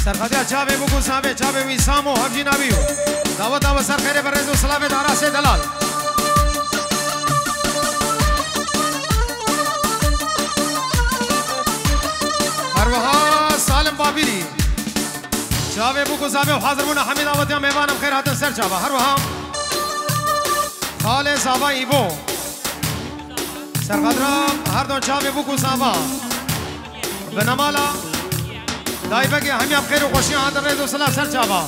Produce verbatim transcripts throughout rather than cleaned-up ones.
Serxadiya çavê bû ku savê çavê wî Samo hevjîna wî yo. Daweta we ser xêrê bi rêz û silavê darasê delal. Her wiha Salim Babîrî. Çavê bû ku zavê û hazirbûna hemî dawetiya mêvanim xêr hatin ser çava. Her wiha Xalê Zava Îbo. Serxadra her don çavê bû ku zava. Binemala Daybegê hemiya bi xêr û xweşiyan hatin rêz û silav ser çava.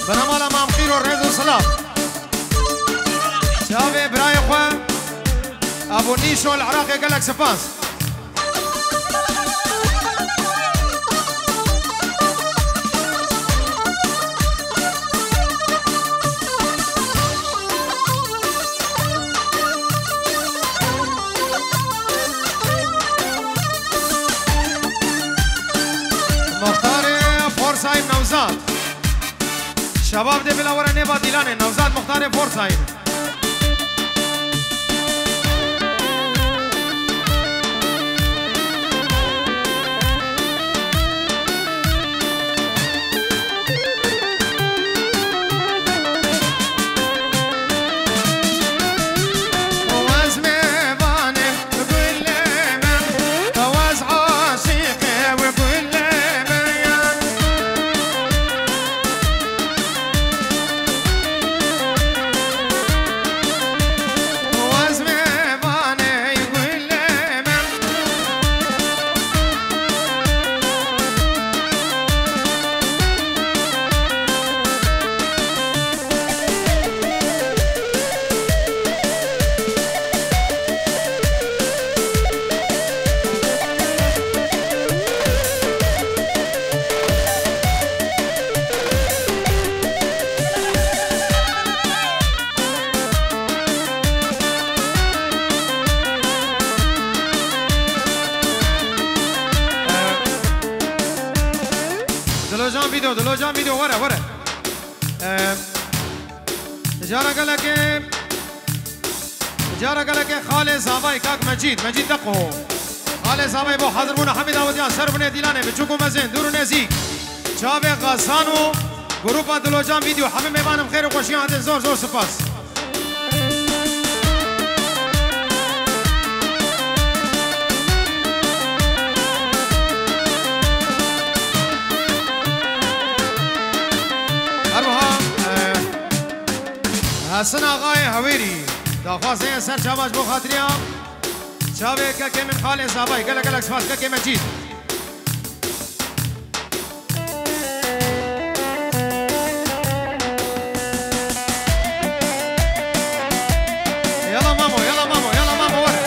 Binemala Mam Xîro rêz û silav. Çavê birayê xwe Ebû Nîşo li Iraqê gelek spas. Muxtarê Forsayî Newzad. Şebab dê bila were nêva dîlanê. Newzad muxtarê Forsayî. Dilocan Video, Dilocan Video, were, were. Ee, cara gelekê, cara gelekê Xalê Zavay, kak Mecîd, Mecîd Deqo. Xalê Zavay bo hazirbûna hemî dawetiyan ser binê dîlanê, biçûk û mezin, dûr û nezîk. Çavê Xasan û grupa Dilocan Video, hemî mêvanim xêr û xweşiyan hatin, zor zor spas. Her wiha, e, Hasan Axayê Hewêrî, daxwazê ser çava ji bo xatiriya çavê kekê min Xalê Zavay, gelek gelek spas kekê Mecîd. Yala mamo, yala mamo, yala mamo, were.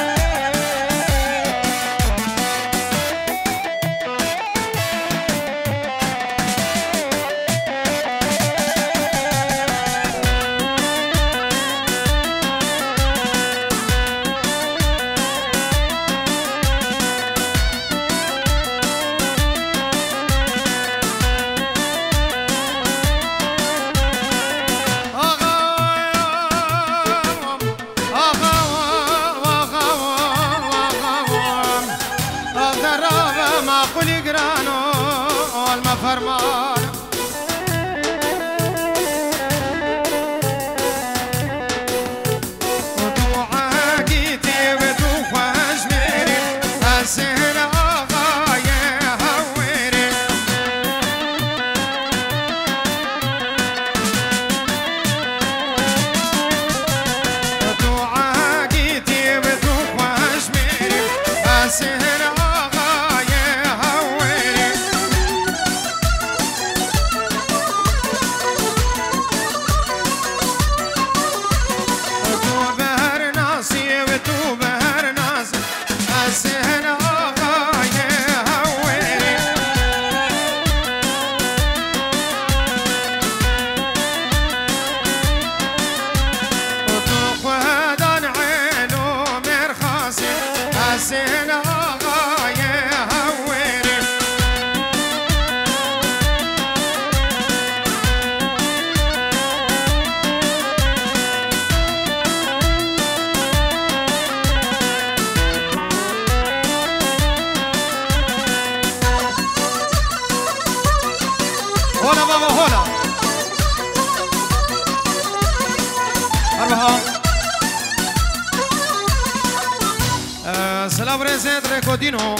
Birêzê Rekodîno.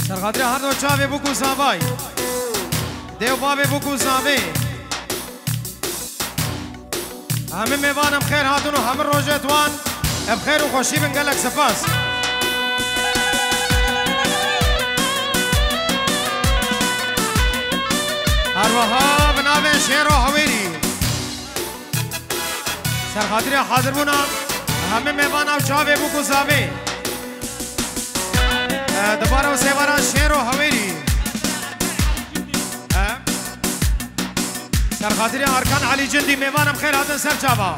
Serxatira her do çavê bûk û zavay. Dê û bavê bûk û zavê. Hemî mêvan em xêr hatin û hemî rojê wan em xêr û xweşî bin, gelek spas. Her wiha bi navê Şêro Hewêrî. Serxatira hazirbûna hemî mêvan ew çavê bûk û zavê. E, dubare û sêvara Şêro Hewêrî. E, Serxatira Erkan Elî Cindî, mêvan em xêr hatin ser çava.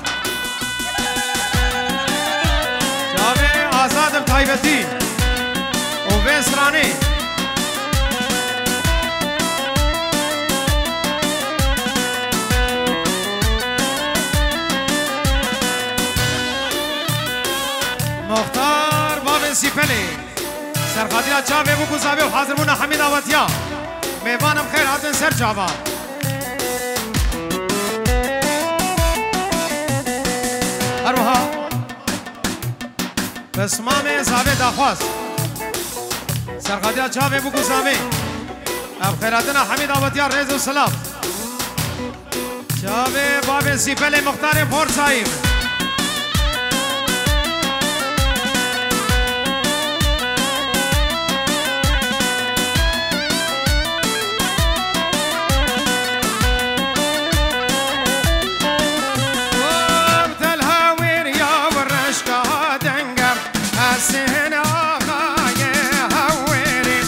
Çavê Azad bi taybetî û vê stranê. Muxtar bavê Sîpelê. Serxatira çavê bûk û zavê û hazirbûna hemî dawetiya. Mêvan em xêr hatin ser çava. Her wiha Besmamê zavê daxwaz. Serxatira çavê bûk û zavê. Ev xêr hatina hemî dawetiya rêz û silav. Çavê bavê Sîpelê Muxtarê Porsayî. Tel hawêr ya reşka dengem. Hesên axayê Hewêrî.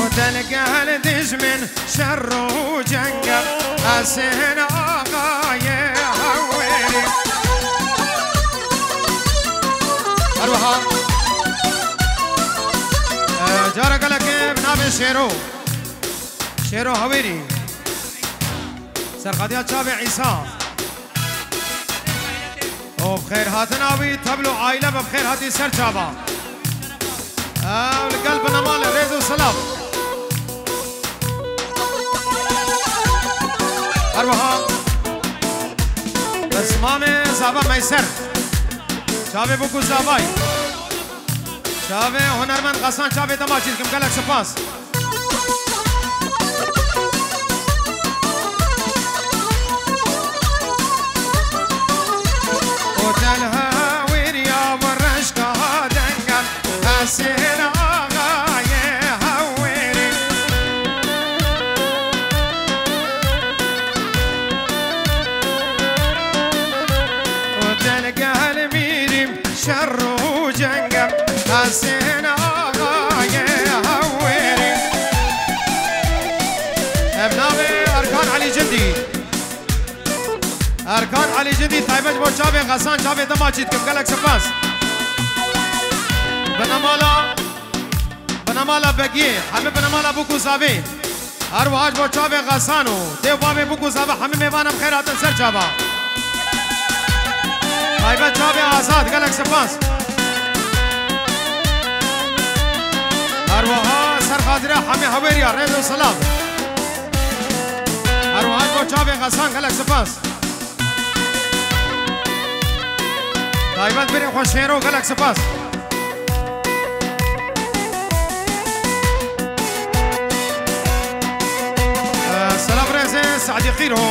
Û te li gel dijmin şer û ceng e. Hesên axayê Hewêrî. Her wiha, e, cara gelekê bi navê Şêro. Şêro Hewêrî. Serxadiya çavê Îsa. Û bi xêrhatina wî tevl û aîle be bi xêr hatî ser çava. Ew li gel binemal e, rêz û silav. Her wiha Esmamê Zava Meyser. Çavê bûk û zavay. Çavê hunermend Xesan çavê dema çî dikim, gelek spas. Otel Hewêrî ya reşka dengel, Hesên axayê Hewêrî. Otel gel mîrîm, şer û cengem, Hesên axayê Hewêrî. Ev navê Erkan Elî Cindî. Erkan Elî Cindî taybet bo çavê Xesan, çavê dema çî dikim. Gelek spas. Binemala, binemala Begiyê, hemî binemala bûk û zavê. Her wiha ji bo çavê Xesan û dê û bavê bûk û zavê hemî mêvan em xêr hatin ser çava. Taybet çavê Azad, gelek spas. Her wiha ser xatira hemî Hewêriya, rêz û silav. Her wiha ji bo çavê Xesan, gelek spas. Taybet birê xwe Şêro, gelek spas. Ee, selam rêzê Se'dî Qîro.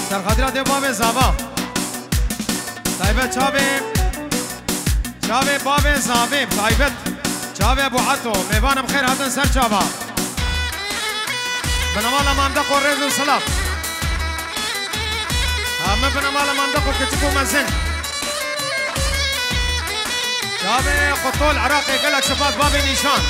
Serxatira dê bavê Zava. Taybet çavê, çavê bavê Zavê. Taybet çavê Ebu Ato. Mêvan em xêr hatin ser çava. Binemala Mandeqo rêz û silav. Hemî binemala Mandeqo kiçik û mezin. Çavê Qutol Iraqê, gelek spas bavê Nîşan.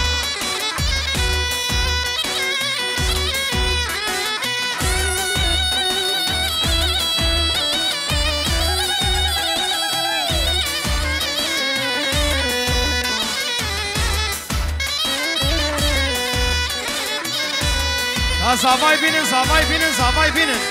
Ha, zavay bînin, zavay bînin, zavay bînin.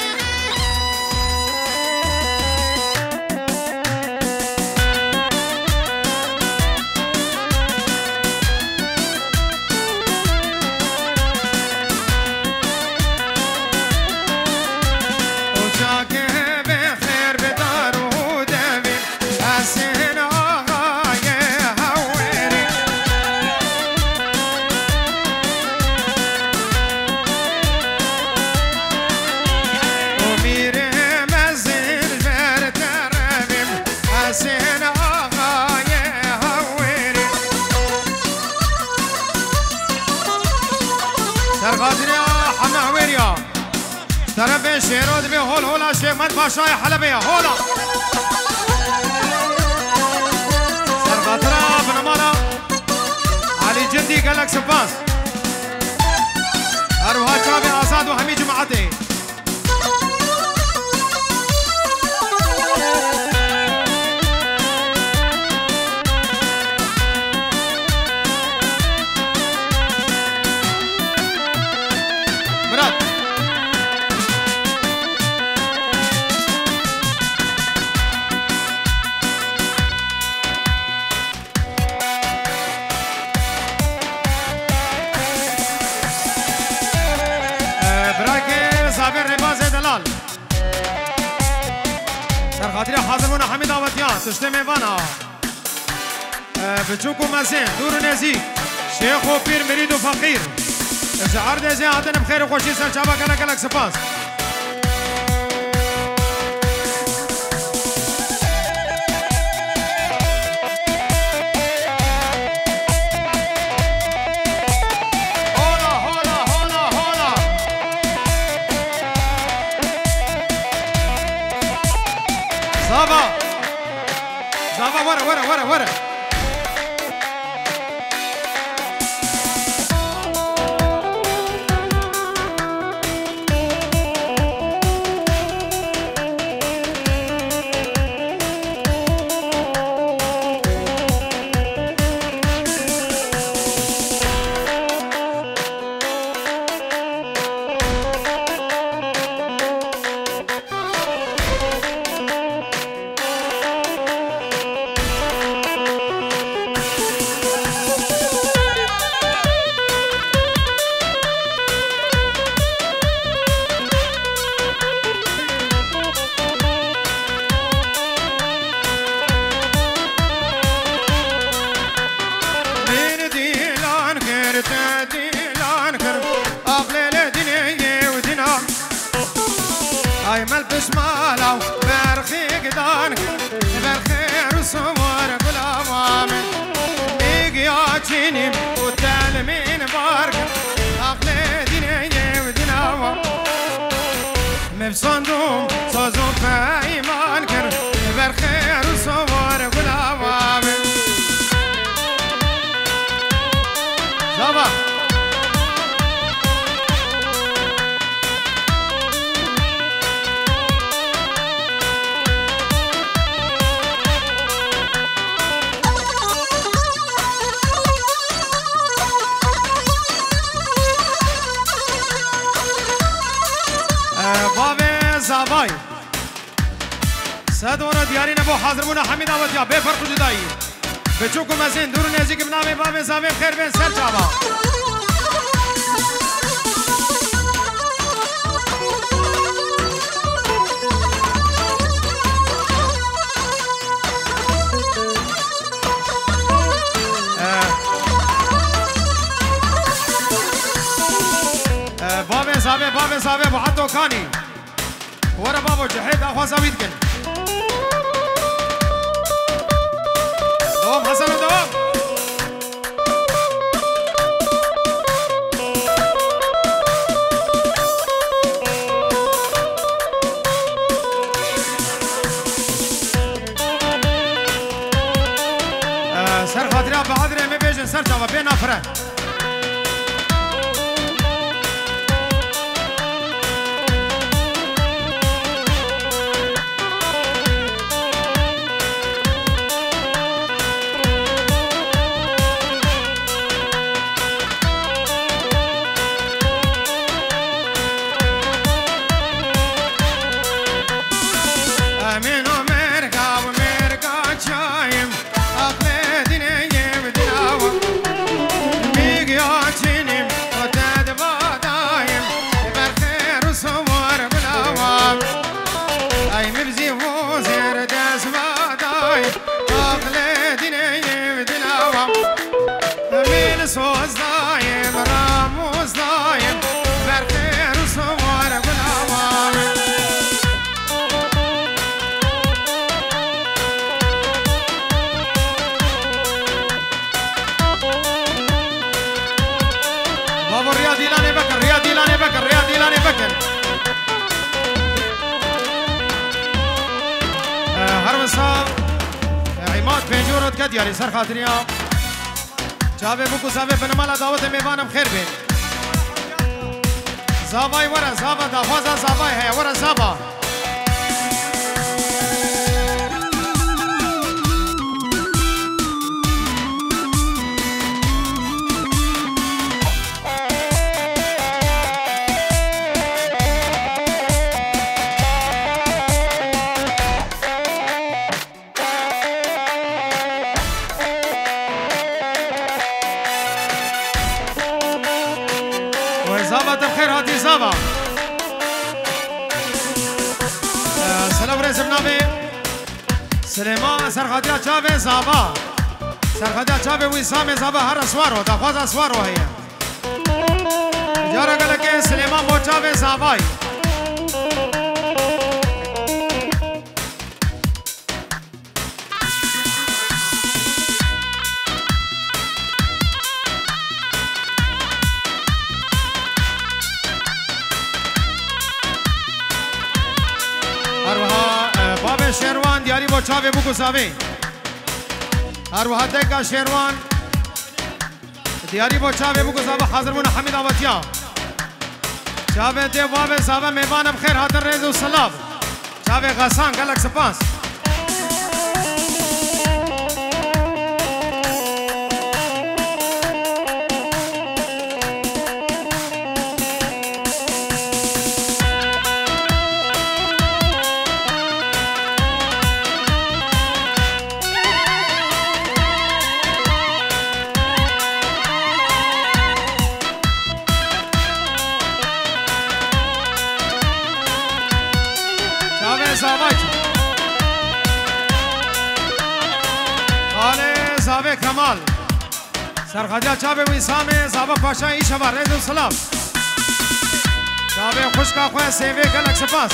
Şêxmed Paşayê Helebê ye. Hola. Serxatira binamala Elî Cindî gelek spas. Her wiha çavê Azad û hemî cemaetê. Mirat. Ee, Birakê Zabê Rêbazê Delal. Serxatîrê hazir bûna hemî dawetiyan, tiştê mêvana. Ee, biçûk û mezin, dûr û nêzîk, şêx û pîr, mirîd û feqîr. Ji erdê jê hatin bi xêr û xweşî ser çava gelek gelek spas. Hola, hola, hola, hola. Zava. Zava, were, were, were, were. Min dîlan kir, te dîlan kir, aqlê lê dinê yew dina. Ay mel pişmala û berxîk dan kir, berxêr û siwar gulawa min. Êgiya çînî û telmîn bar kir, aqlê dinê yew dina. Mevsandûm soz û peyman kir, berxêr û siwar gulawa min. Zava. Ee, bavê Zavay. Sedora diyarî ne bo hazirbûna hemî dawetiya bê ferq û cudayî. Biçûk û mezin, dûr û nêzîk, bi navê bavê Zavê xêr bên ser çava. Ee, ee, bavê Zavê, bavê Zavê, bu hato kanî. Were babo, cihê daxwaza wî dikin. Dewam, Heseno, dewam. Ee, ser xatira Bahadirê me bêjin ser çava, bê nafire. Emîn û mêrga û mêrga çayim. Aqlê dinê yew dinawa. Mîg ya çînîm û te di vadayim. Berxêr û siwar gulawa. Ey mibzî û zêr dest vadayim. Aqlê dinê yew dinawa. Min soz dayim, ramûz dayim. Berxêr û siwar gulawa. Ke diyarî ser xatiriya. Çavê bûk û zavê binimala dawetê mêvanim xêr bên. Zavay were, zava daxwaza zavay heye, were zava. Wê zava te xêr hatî zava. Ee, selam rêzim navê Silêman, serxatiya çavê zava. Serxatiya çavê Wîsamê zava here swaro, daxwaza swaro heye. Cara gelekê Silêman bo çavê zavay. Her wiha, e, bavê Şêrwan diyarî bo çavê bûk û zavê. Her wiha deka Şêrwan. Diyarî bo çavê bûk û zava hazirbûna Hemîd Awetiya. Çavê dê û bavê zava mêvanim xêr hatin rêz û silav. Çavê Xesan gelek spas. Çavê Zavay. Xalê Zavê Kemal. Serxadiya çavê Wîsamê, zava paşa îşeva rêz û silav. Çavê xwişka xwe Sêvê gelek spas.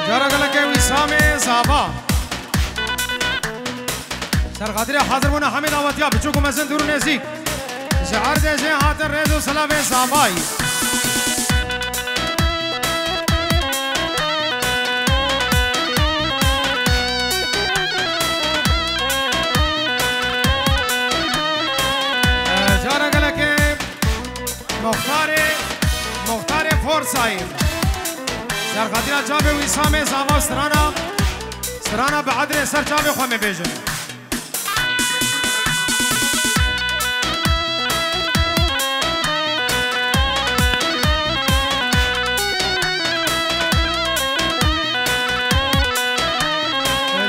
Cara gelekê Wîsamê zava. Serxatirê hazirbûna Hemîd Awetiya, biçûk û mezin dûr û nêzîk. Ji erdê jê hatin rêz û silavê zavayî. Cara gelekê Muxtarê, Muxtarê Forsayî. Serxatîna çavê Wîsamê zava strana, strana bi edrê ser çavê xwe me bêjin.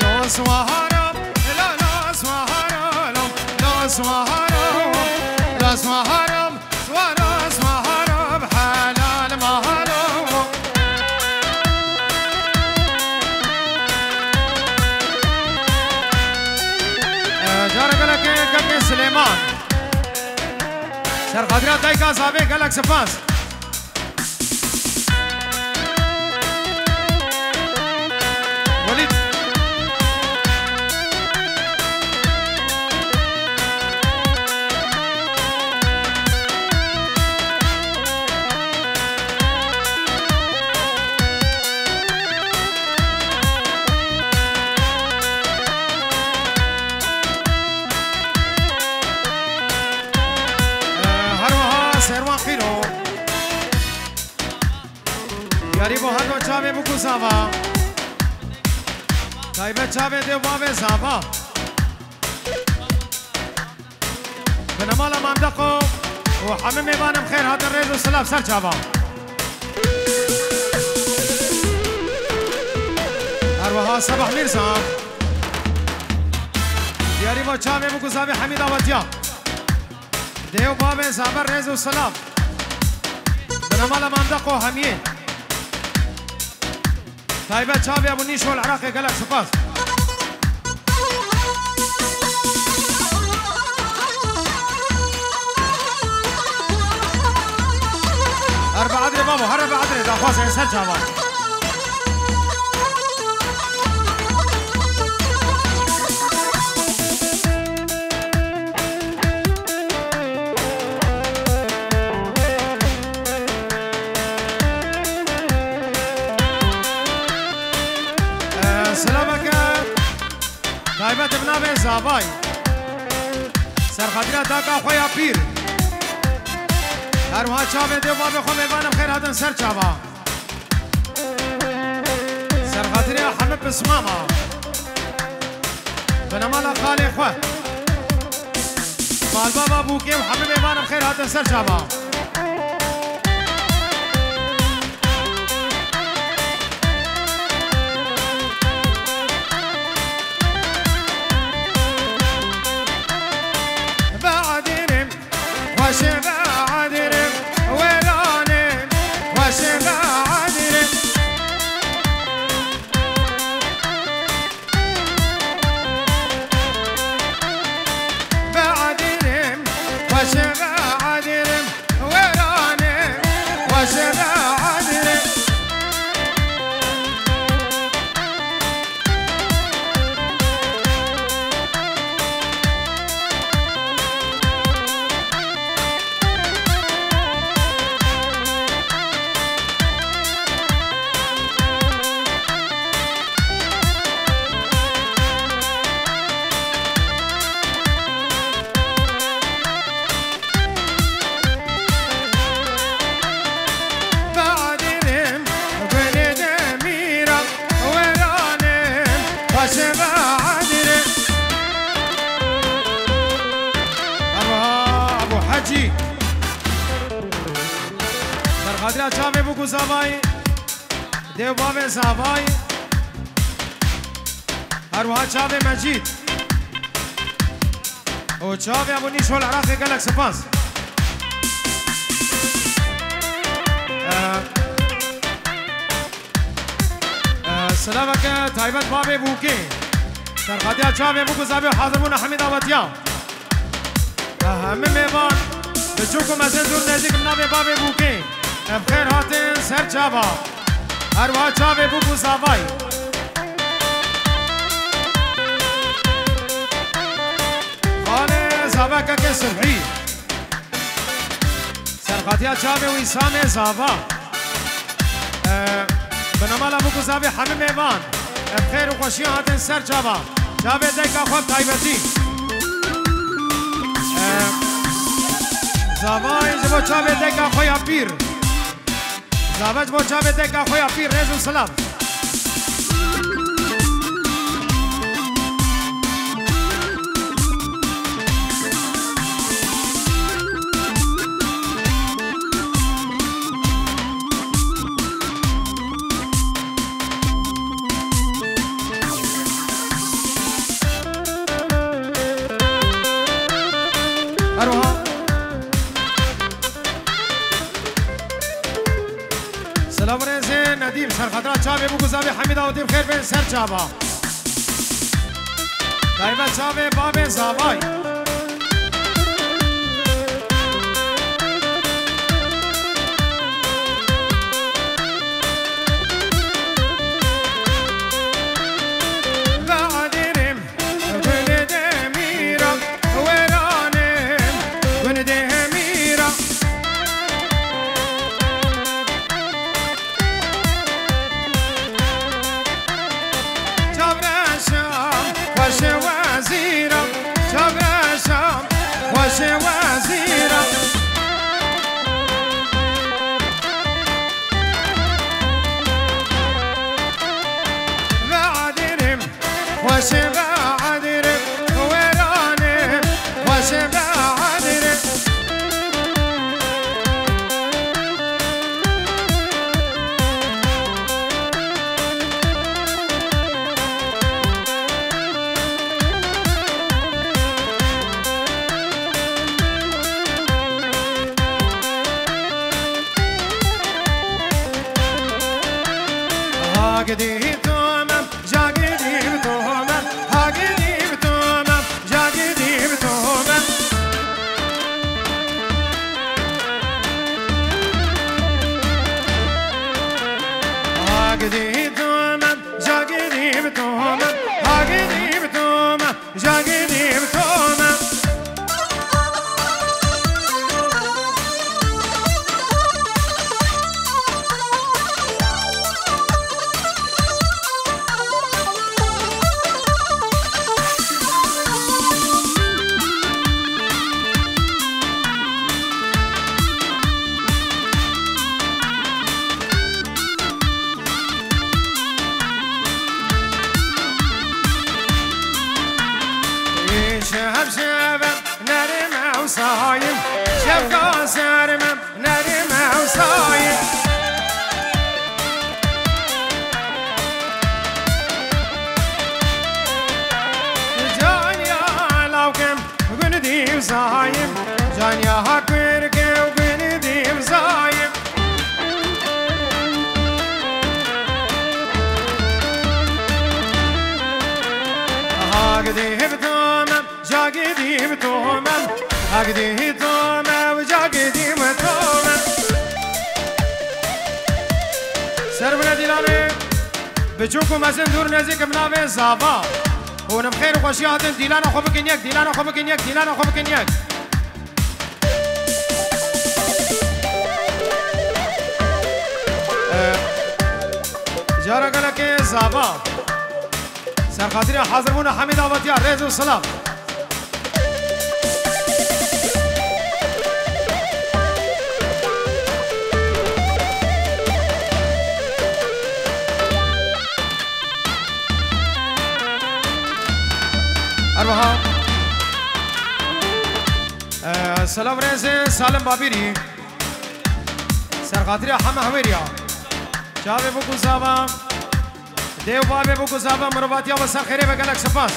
Los wahara, la los wahara, la los wahara, los wahara. Swara, swara, bi helal mahalo. Cara gelekê kekê Silêman. Serxatira dayka zavê gelek spas. Welîd. Her wiha Serwan Xîro. Yarî bo her do çavê bûk û zava. Taybet çavê dê û bavê zava. Binemala Mamdeqo û hemî mêvanim xêr hatin rêz û silav ser çava. Her wiha Sebah Mîrza. Diyarî bo çavê bûk û zavê Hemîd Awetiya. Dê û bavê zava rêz û silav. Binemala Mamdeqo hemiyê. Taybet çavê Ebû Nîşo li Iraqê gelek spas. Her bi edrê babo, her bi edrê daxwazê ser çava. Avay. Serxatîra daka xwe ya pîr. Her wiha çavê dê û bavê xwe mêvan em xêr hatin ser çava. Serxatîrê hemî pismama. Binemala xalê xwe. Malbava bûkê û hemî mêvan em xêr hatin ser çava. Xweşe ve adirê, wêranê, xweşe ve adirê. Ve adirê, xweşe ve adirê, wêranê, xweşe ve adirê. Badirê, gulê demîra, wêranê, xweşe ve adirê. Ewa, Abu Hecî. Serxatîra çavê bûk û zavayî. Dê û bavê zavayî. Her wiha çavê Mecîd. Û çavê Ebû Nîşol Iraqê gelek spas. Ee, ee, silaveke taybet bavê Bûkê. Serxatiya çavê bûk û zavê hazir bûna hemî dawetiya. Hemî mêvan, biçûk û mezin dûr nêzîk bi navê bavê Bûkê. Em xêr hatin ser çava. Her wiha çavê bûk û zavayî. Xalê zavekeke sibhî. Serxatiya çavê Wîsamê zava. Ee, binemala bûk û zavê hemî mêvan. Em xêr û xweşiyê hatin ser çava. Çavê dayka xwe bi taybetî. Ee, zavayê ji bo çavê dayka xwe ya pîr. Zava ji bo çavê dayka xwe ya pîr rêz û silav. Her wiha. Silav û rêzê Nedîm, serxatira çavê bûk û zavê hemî dawetî bi xêr bên ser çava. Taybet çavê bavê zavay. Ve adirê, gulê demîra, wêranê, gundê hemîra. Çavreşa, xweşe wezîra, çavreşa, xweşe wezîra. Ve adirê, xweşe ve adirê, wêranê, xweşe ve adirê. Ha gidî tomem, ja gidî tomem, ha gidî tomem, ja gidî tomem. Ha gidî tomem, ja gidî tomem, ha gidî tomem. Ja gidî tomem. Tomem, hak dî tomem, ca gidîm tomem. Ser bile dîlanê biçûk û mezin, dûr nêzîk, bi navê Zava. Hûn bi xêr û xweşî hatin, dîlana xwe bikin yek, dîlana xwe bikin yek, dîlana xwe bikin yek. Ee, cara gelekê Zava. Serxatîra hazirbûna hemî davetiya, rêz û silav. Erbaha. Ee, silav rêzê Salim Babîrî. Serxatîra heme hewêriya. Çavê bû ku zava. Dê û bavê bû ku zava, mirovatiya we ser xêrê be, gelek spas.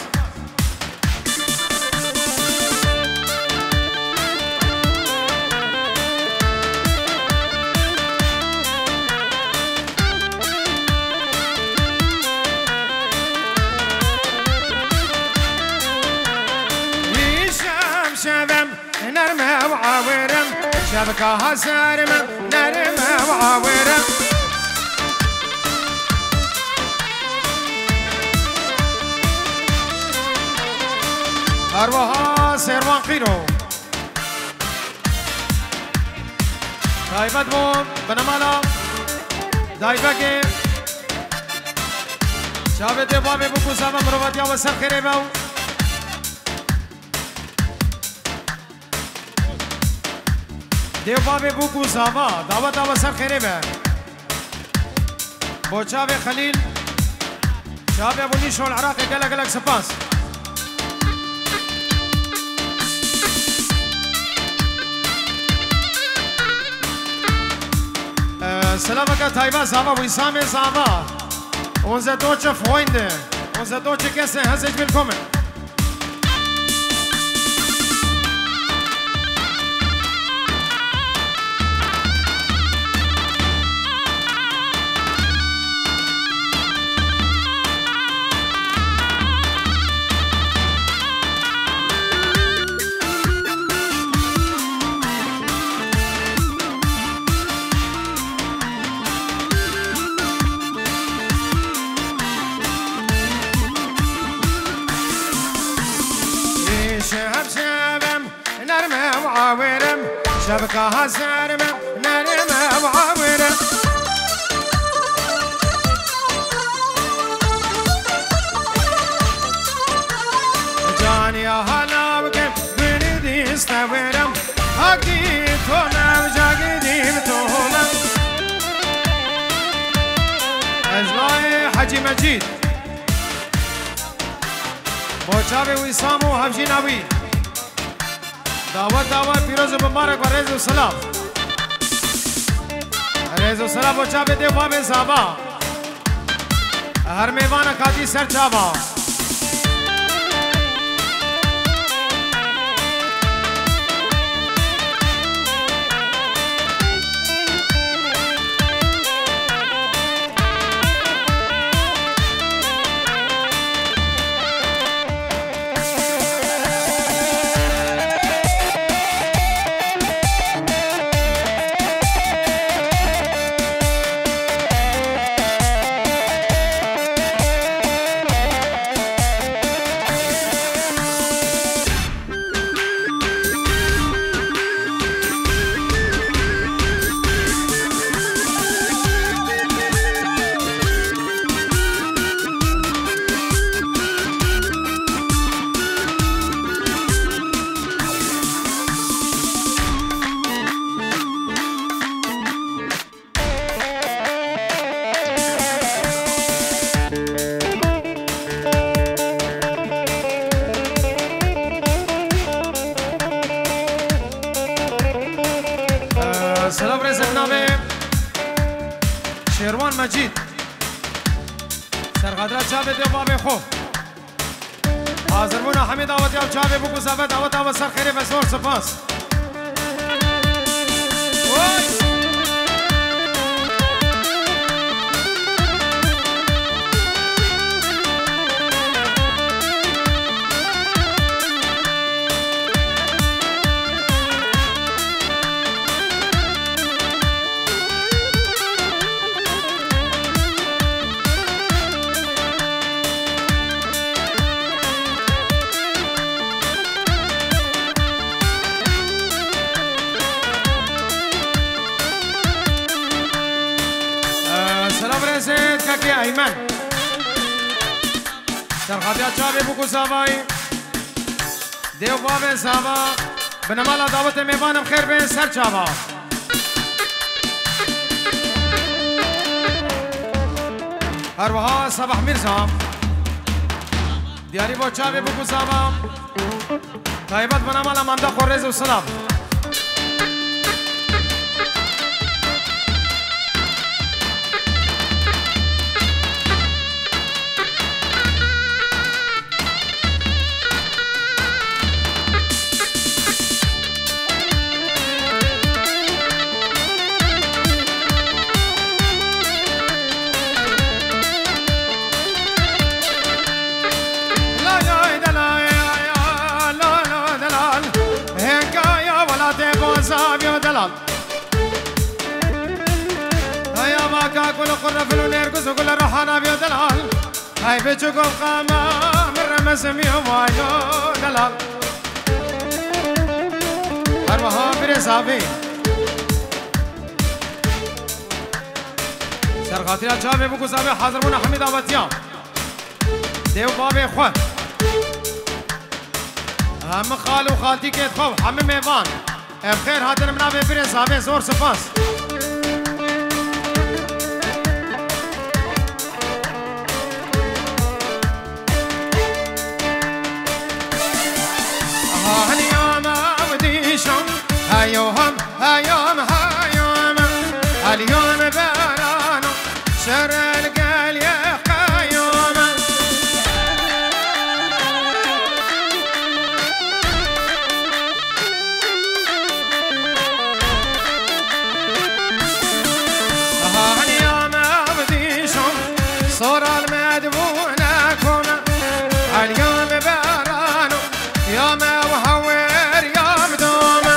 Îşev şevem Nerm ew awirim, şevka hazar min, nerm ew awirim. Her wiha Serwan Qîro. Taybet bû, binemala Daybekê. Çavê dê bavê bû ku zava mirovatiya we ser xêrê be û Dê bavê bû ku zava, daweta we ser xêrê be. Bo çavê Xelîl, çavê Ebû Nîşo li Iraqê gelek gelek spas. Ee, silaveke taybet zava, Wîsamê zava. Unsere deutsche Freunde, unsere deutsche Gäste, herzlich willkommen. Şev şevem, nerm ew awirim, şevka hazar min, nerm ew awirim. Caniya halav kim, gülü dîste wirim, hak dî to nev, ca gidîm to nev. Ez layê Hecî Mecîd. Bo çavê Wîsam û hevjîna wî. Dawet, dawet pîroz û bimarek ve rêz û silav. Rêz û silav bo çavê dê û bavê zava. Her mêvanek hatî ser çava. Ee, silav rêzê navê Şêrwan Mecîd. Serxatira çavê dê û bavê xwe. Hazirbûna hemî dawetiya û çavê bû ku zave daweta we ser xêrê be, zor spas. Oy! Eymen. Serxatiya çavê bûk û zavayî. Dê û bavên zava. Binemala dawetê mêvanim xêr bên ser çava. Her wiha Sabah Mîrza. Diyarî bo çavê bûk û zava. Taybet binemala manda xwe rêz û silav. Lay lay delay, lay lay delal. Hêkaya welatê Bozaviyo delal. Aya vaka gul xurre fil û nêrgiz û gul rehana viyo delal. Ay biçûk û qama min remezimiyo vayo delal. Her wiha birê zavê. Serxatîra çavê bûk û zavê hazirbûna hemî dawetiya. Dê û bavê xwe. Hemî xal û xaltîkê xwe û hemî mêvan. Ev xêr hatin min navê birê zavê zor spas. Aha, heliya me ev dîşam, heyo hem, heyo me, heyo me, heliya me berano, şer el gel ye qeyome. Aha, heliya me ev dîşam, soral me dibûne kome, heliya me berano, ya me û hewêr ya me dome.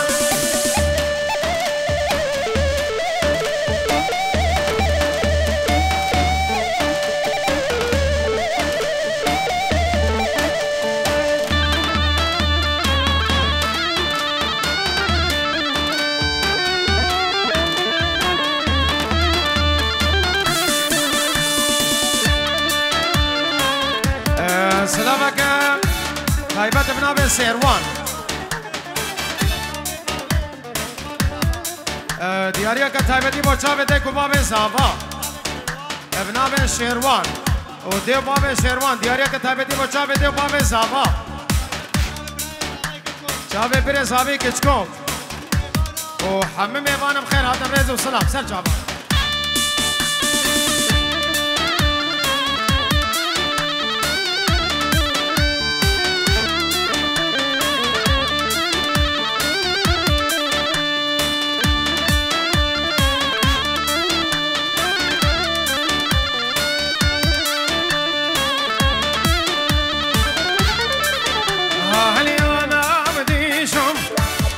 Ee, silaveke taybet bi navê Şêrwan. Ee, diyariyeke taybetî bo çavê dê ku bavê zava. Ev navê Şêrwan. Û dê û bavê Şêrwan. Diyariyeke taybetî bo çavê dê û bavê zava. Çavê birê zavê keçiko. Û hemî mêvanim xêr hatin rêz û silav. Ser çava. Ahliyan abdîşom,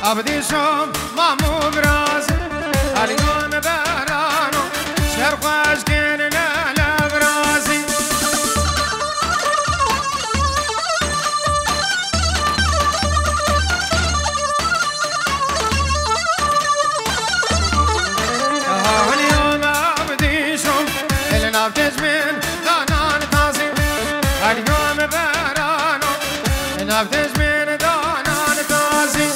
abdîşom, mam û biraz. Ahliyan berano, şer xweş gênine le virazî. Ahliyan abdîşom, el nav tecmin danan tazî. Ahliyan berano, nav tecmin danan tazî.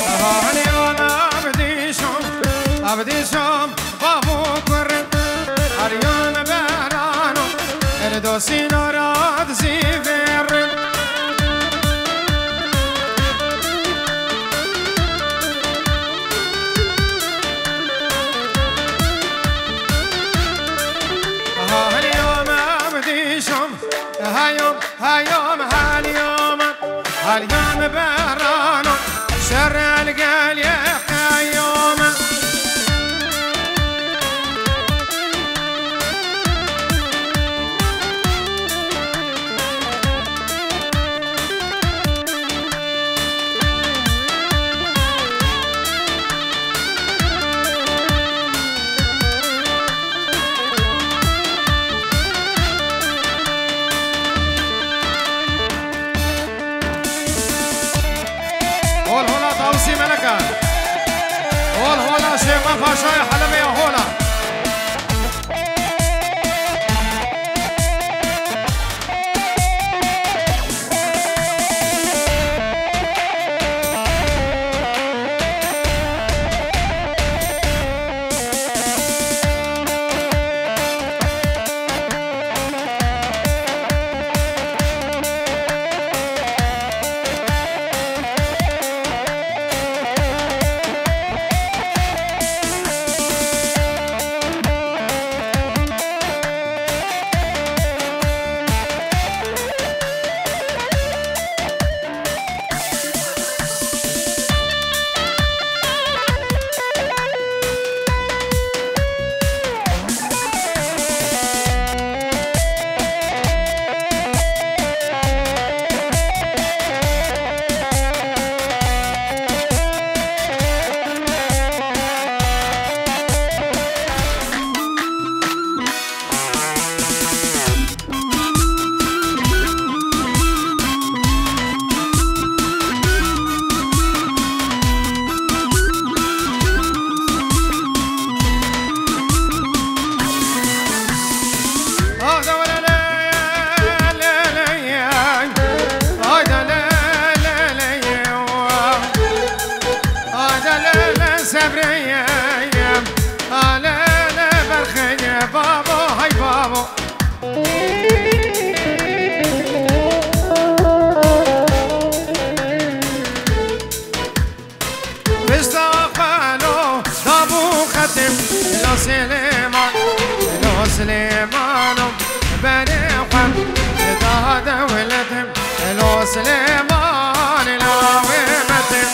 Aha, hani ana abdîşom, abdîşom, bav û kur, aryan berano, el dosî norad zîvêr. Heyom, helyom, helyom berano, şer el gel ye qeyom. Hol hola Tawusî Meleka. Hol hola Şêxma Paşayê Helebê ya hola. Mistaqbelo dabû xetim, lo Silêman, lo Silêmano, berê xwe da dewletim, lo Silêman, lawê metim.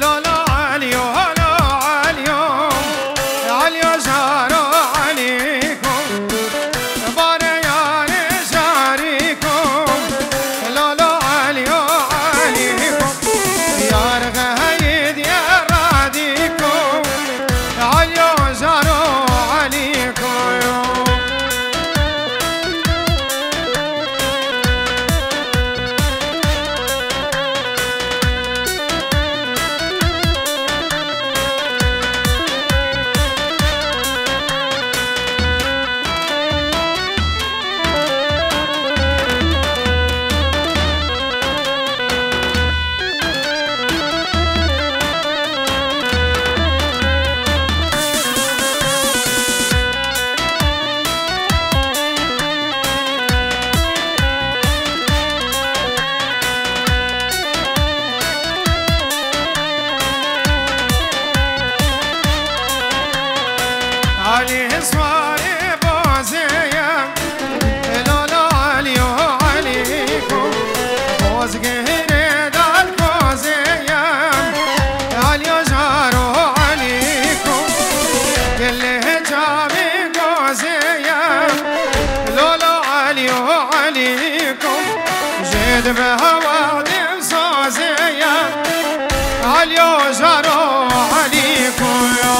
Lolo Eliyo, lo Eliyo, Eliyo jaro Elîko. Bare yarê jarîko, lolo Elîyo Elîko, yar xeyîd ye radîko, Elîyo jaro Elîko yo. Elî swarê bazê ye, lolo Elîyo Elîko, xozgirê dal kozê ye, Elîyo jaro Elîko, gelê çavê gozê ye, lolo Elîyo Elîko, jê dibe hewa dil sazê ye, Elîyo jaro Elîko yo.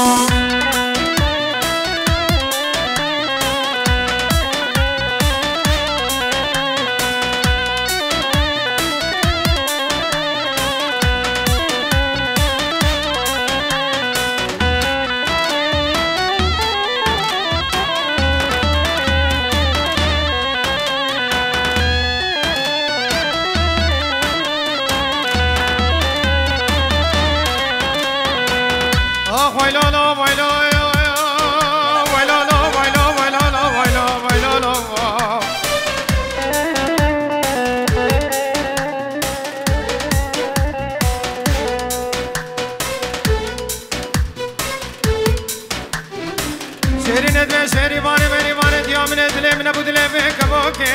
Şêrînê divê şêrîvanê merîvanê diya min ê dilê min e bû dilê vê kevokê.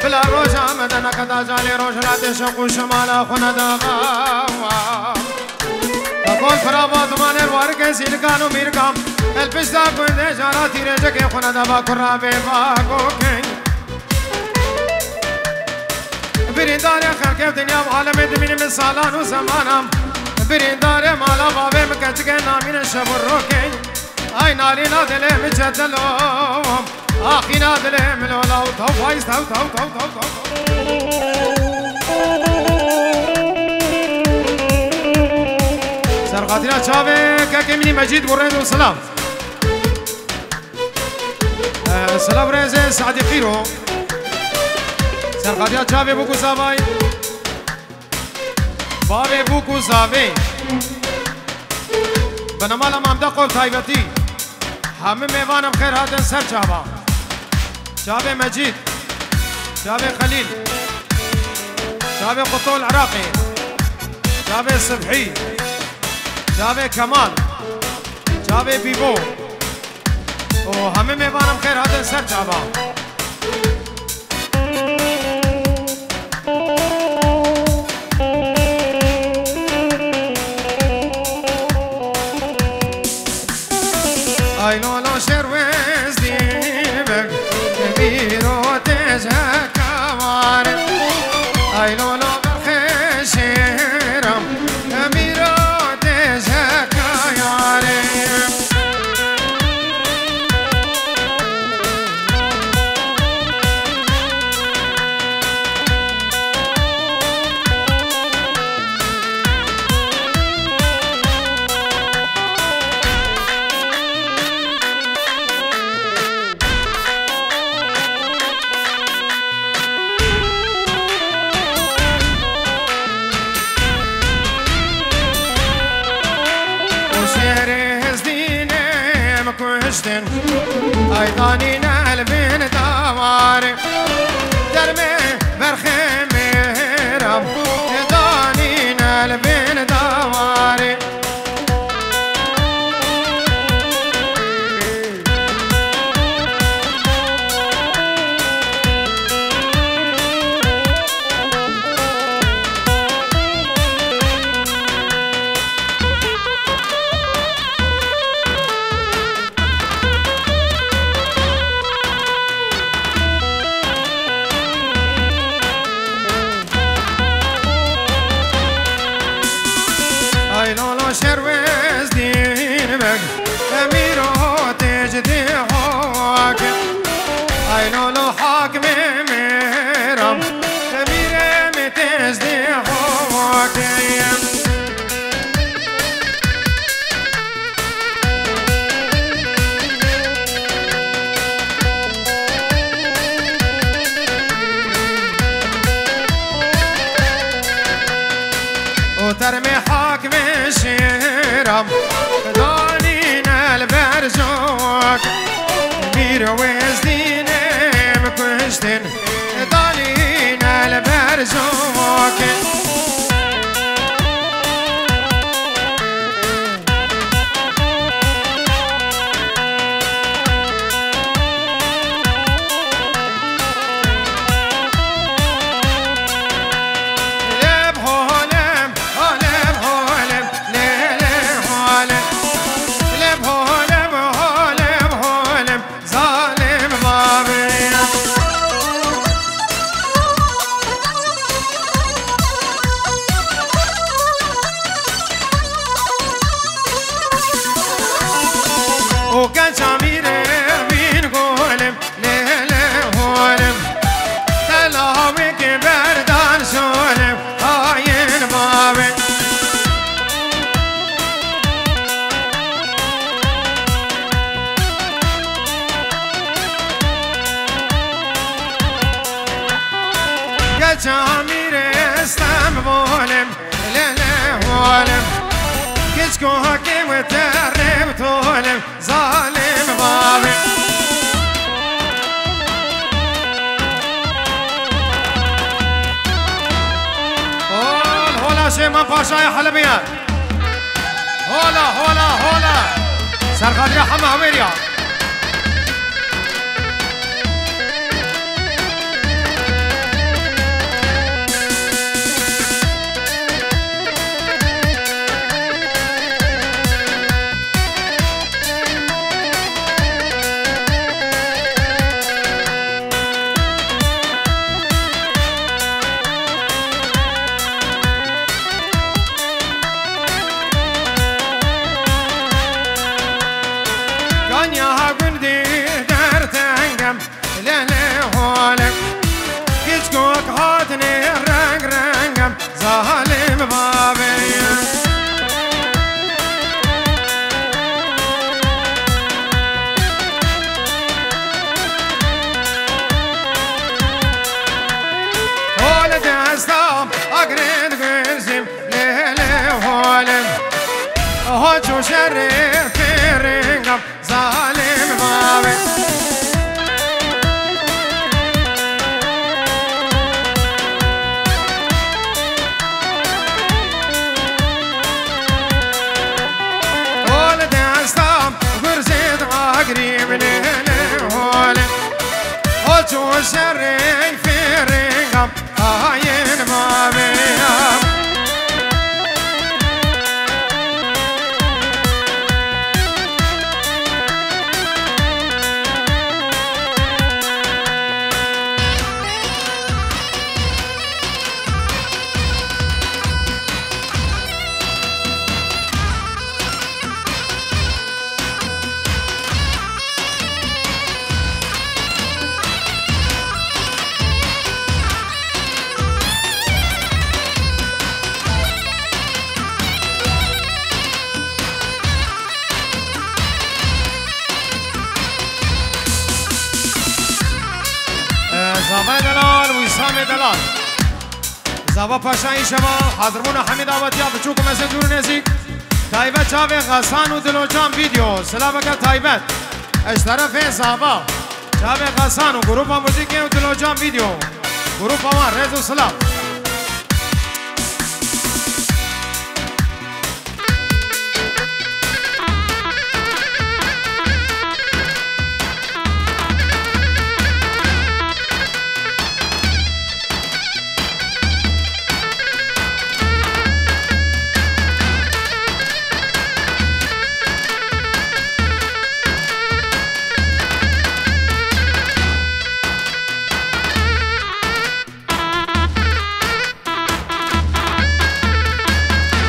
Bila roja me de neqeda calê roj hilatê şeq û şemala xwe neda xewa. Kakol firava zimanê warikê sîlikan û mîrikan. El pişta gundê jara tîrêcekê xwe neda va kurra vê va kokê. Birîndarê xelkê dinya û alemê dimînim salan û zemanan. Birîndarê mala bavê min keçikê namîne şev û rokê. Ay nalîna dilê min çetelo. Axîna dilê min lola û taw fayz taw taw taw taw taw. Serxatîna çavê kekê min î Mecîd û rêz û silav. Eh, silav rêzê Sadî Qîro. Serxatîna çavê bûk û zavay. Bavê bûk û zavê. Benemala Mamde Qol taybetî. Hemî mêvanim xêr hatin ser çava. Çavê Mecîd. Çavê Xelîl. Çavê Qutol Iraqî. Çavê Sibhî. Çavê Kemal. Çavê Bîbo. û hemî mêvanim xêr hatin ser çava. Ay lolo şerwez dî bek, mîro tez hekawar. Ay lolo berxê şêram, mîro tez hekayar. Û şêrê Hêzdînê min kuştin, ay danîne li bin dawarê. Dermê berxê mêram, danîne li bin dawarê. Ay lolo şerwez dîn bek, emîro tecdî hok. Ay lolo hakmê mêram, emîrê me tecdî hok. û termê hakmê şêram danîne li ber cok. Mîr Wêzdînê min kuştin, danîne li ber cok. Zalim bavê. O genç amire bin golim, lê lê holim. Telawê ke berdan şolim. Hayin bavê. Geç amîrê Stenbolê, lê lê holê. Geç kohakê we terê tolê. Zalim bavê. Hol, hola Şêman Paşayê Helebê ye. Hola, hola, hola. Serxatira hema Hewêriya. Anya gundî dertengem, lele holem. Kiçkok hatine reng rengem, zalim babê. Hol destam agrin guzim, lele holem. Hoç û şerê fêringam, zalim mavê. Hol destam gurzê dagrî min hêle hole. Hoç û şerê fêringam, hain mavê. Zavayê delal, Wîsamê delal. Zava Paşa îşeva, hazirmûna hemî davetiya biçûk û mezin dûr û nêzîk. Taybet çavê Xesan û Dilocan Video, silaveke taybet. Ez terefê Zava. Çavê Xesan û grupa muzîkê û Dilocan Video. Grupa wan rêz û silav.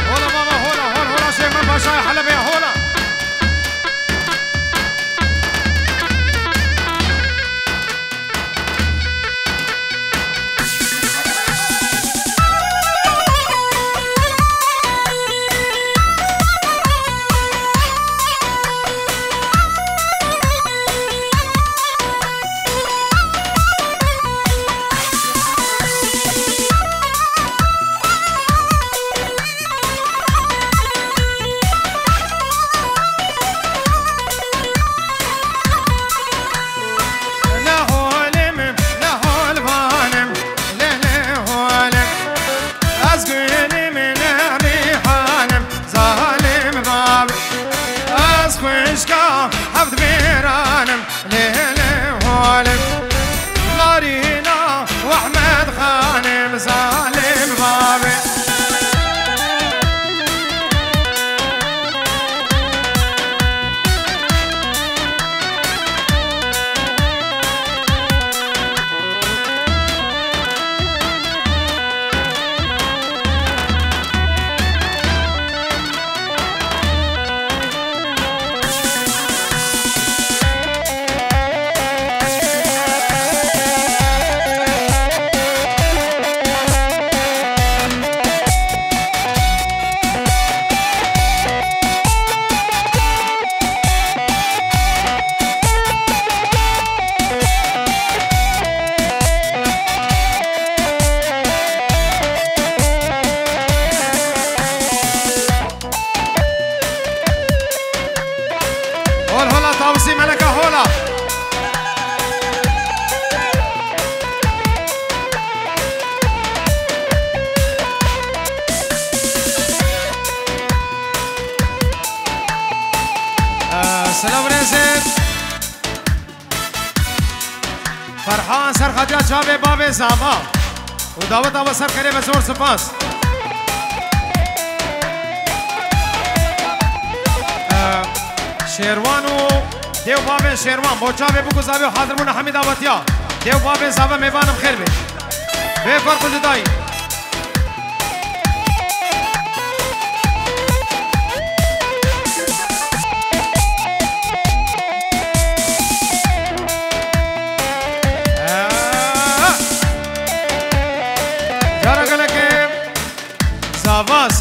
Hola baba, hola, hol, hola, Şêxmen Paşayê Helebê, hola. Ne holim, ne holvanim, lê ne holim. Ez gulim, ne rîhanim, zalim babi. Ez xwişka heft mêranim, lê lê holim. Narîna û Ehmed Xanim, zalim babi. Hol hola Tawusî Meleka hola. Ee, Silav rêzê. Ferhan Serxatiya çavê bavê Zava û daweta we ser kerê me zor spas. Ee, Şêrwan û dêw bavê Şêrwan, bo çavê bû ku zavê hazir bûne hemî dawetiya. Dêw bavê Zava mêvanim xêr bê. Bê ferq û cudayî.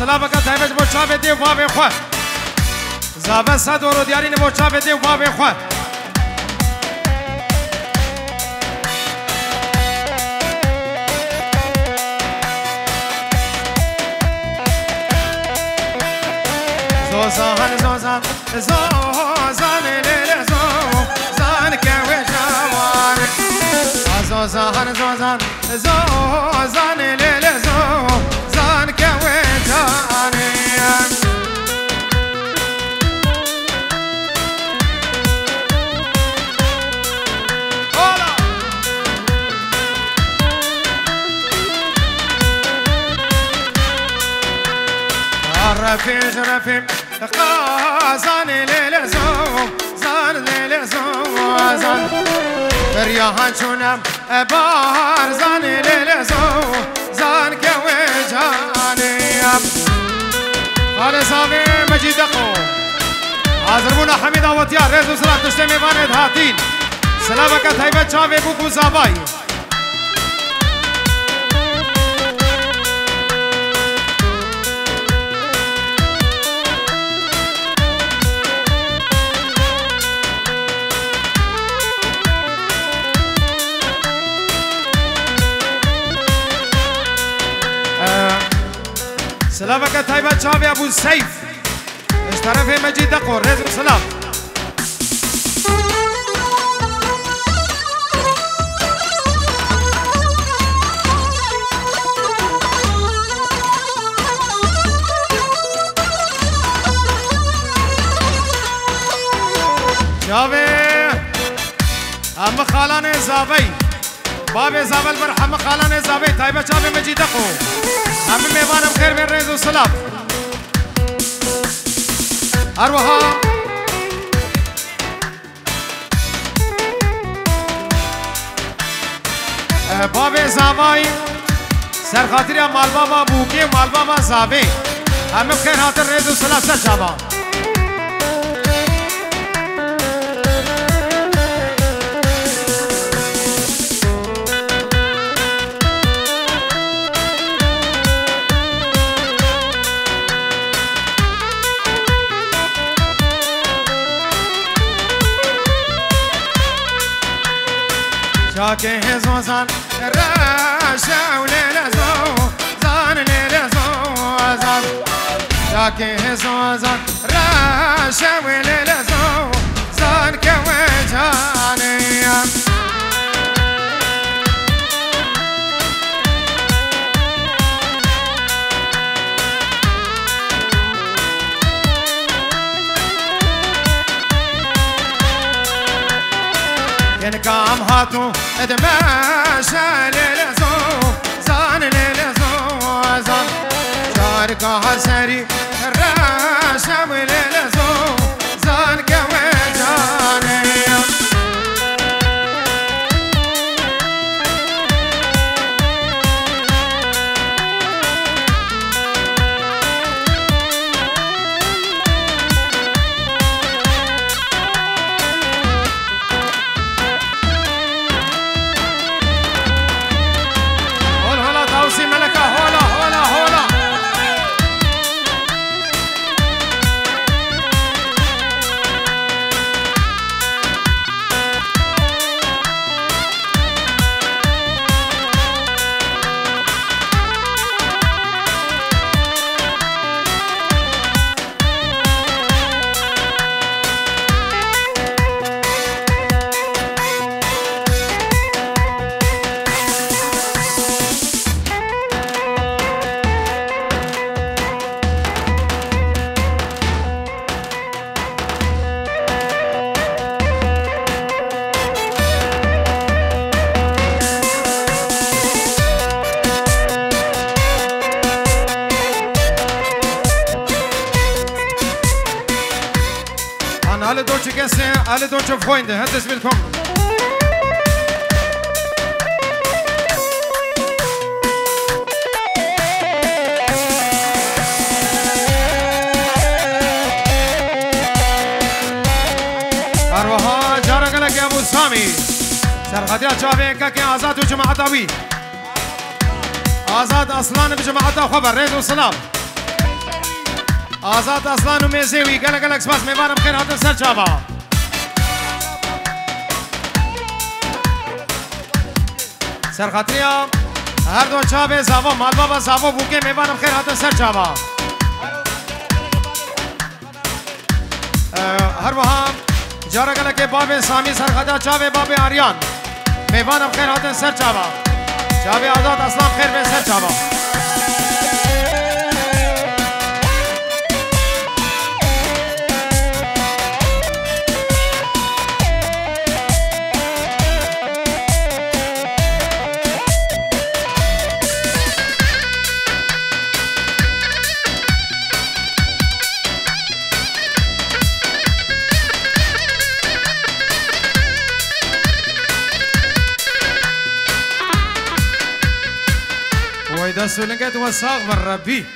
Silaveke taybet ji bo çavê dê û bavê xwe. Zave Sado Rodiyarî li bo çavê dê û bavê xwe. Zozan, zozan, zozan, lê lê zozan, kewê cawan. Zozan, zozan, zozan, lê lê zozan, kewê canê. Hola! Refê ji refê qazanê lê lê zozan, lê lê zozan. Derya han çûne Barzanê lê lê zozan kewê canê. Xalê Zavê Mecîd Deqo. Hazirbûna hemî dawetiya rêz û silav tiştê mêvanê dihatîn. Silaveke taybet çavê bûk û zavayî. Silaveke taybet çavê Ebû Seyf. Ji terefê Mecîd Deqo, rêz û silav. Çavê hemî xalanê zavey. Bavê zave li ber hemî xalanê zavey, taybet çavê Mecîd Deqo. Hemî mêvanim xêr bên, rêz û silav. Her wiha, eh, bavê zavayî, ser xatiriya malbava Bûkê û malbava zavê. Hemî bi xêr hatin, rêz û silav ser çava. Çakê zozan, reşe û lê lê zozan, lê lê zozan. Çakê zozan, reşe û lê lê zozan kewê canê. Ken kam hatu ed meşe lê lê zozan, lê lê zozan. Çar ka serî reşe û lê lê zozan kewê canê. Hol hola Tawsî Meleka, hola, hola, hola. An alle deutsche Gäste, alle deutsche Freunde, herzlich willkommen. Her wiha cara gelek Ebû Samî. Serxediya çavê kekê Azad û cemaeta wî. Azad Aslan bi cemaeta xwe be rêz û silav. Azad Aslan û mêzê wî, gelek gelek spas, mêvanim xêr hatin ser çava. Serxatiriya her do çavê Zavo, malbaba Zavo Bûkê, mêvanim xêr hatin ser çava. Ee, her wiha cara gelekê bavê Samî, serxeta çavê bavê Aryan. Mêvanim xêr hatin ser çava. Çavê Azad Aslan xêr be ser çava. Wey dest û linget we sax be Rebbî.